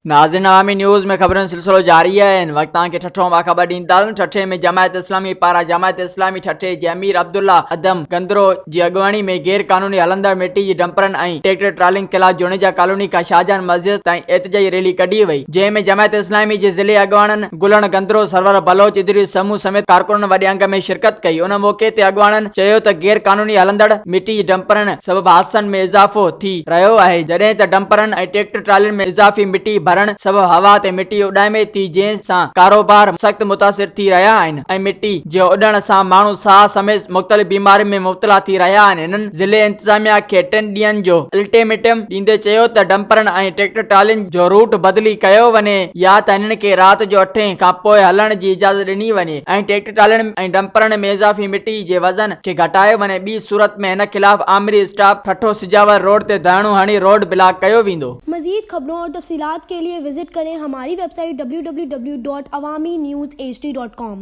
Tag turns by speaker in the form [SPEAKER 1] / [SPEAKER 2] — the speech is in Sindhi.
[SPEAKER 1] ناظرين عوامي نيوز ۾ خبرن جو سلسلو جاري آهي هن وقت توهان کي ٺٽو مان خبر ڏينداسون ٺٽي ۾ جماعت اسلامي پاران جماعت اسلامي ٺٽي جي امير عبدالله ادم گندرو جي اڳواڻي ۾ غير قانوني هلندڙ مٽي جي ڊمپرن ۽ ٽريڪٽر ٽرالين خلاف جوڻيجا ڪالوني کان شاهجهان مسجد تائين احتجاجي ريلي ڪڍي وئي جنهن ۾ جماعت اسلامي جي ضلعي اڳواڻن گلڻ گندرو، سرور بلوچ، ادريس سمون سميت ڪارڪنن وڏي انگ ۾ شرڪت ڪئي ان موقعي تي اڳواڻن چيو ته غير قانوني هلندڙ مٽي جي ڊمپرن سبب حادثن ۾ اضافو ٿي رهيو آهي جڏهن ته ڊمپرن ۽ ٽريڪٽر ٽرالين ۾ اضافي مٽي ڀرڻ سبب هوا تي مٽي اڏامي ٿي جنهن سان ڪاروبار سخت متاثر ٿي رهيا آهن ۽ مٽي جي اڏڻ سان ماڻهو ساهه سميت مختلف بيمارين ۾ مبتلا ٿي رهيا آهن هنن ضلعي انتظاميا کي ٽن ڏينهن جو الٽيميٽم ڏيندي چيو ته ڊمپرن ۽ ٽريڪٽر ٽرالين جو روٽ بدلي ڪيو وڃي يا ته هنن کي رات جو اٺين کان پوء هلڻ جي اجازت ڏني وڃي ۽ ٽريڪٽر ٽرالين ۽ ڊمپرن ۾ اضافي مٽي جي وزن کي گهٽايو وڃي ٻي صورت ۾ هن خلاف آمري اسٽاپ ٺٽو سجاول روڊ تي ڌرڻو هڻي روڊ بلاڪ ڪيو ويندو.
[SPEAKER 2] مزيد خبرون اور تفصيلات کے لئے وزٽ ڪرين ھماري web site www.awamiNewsHD.com.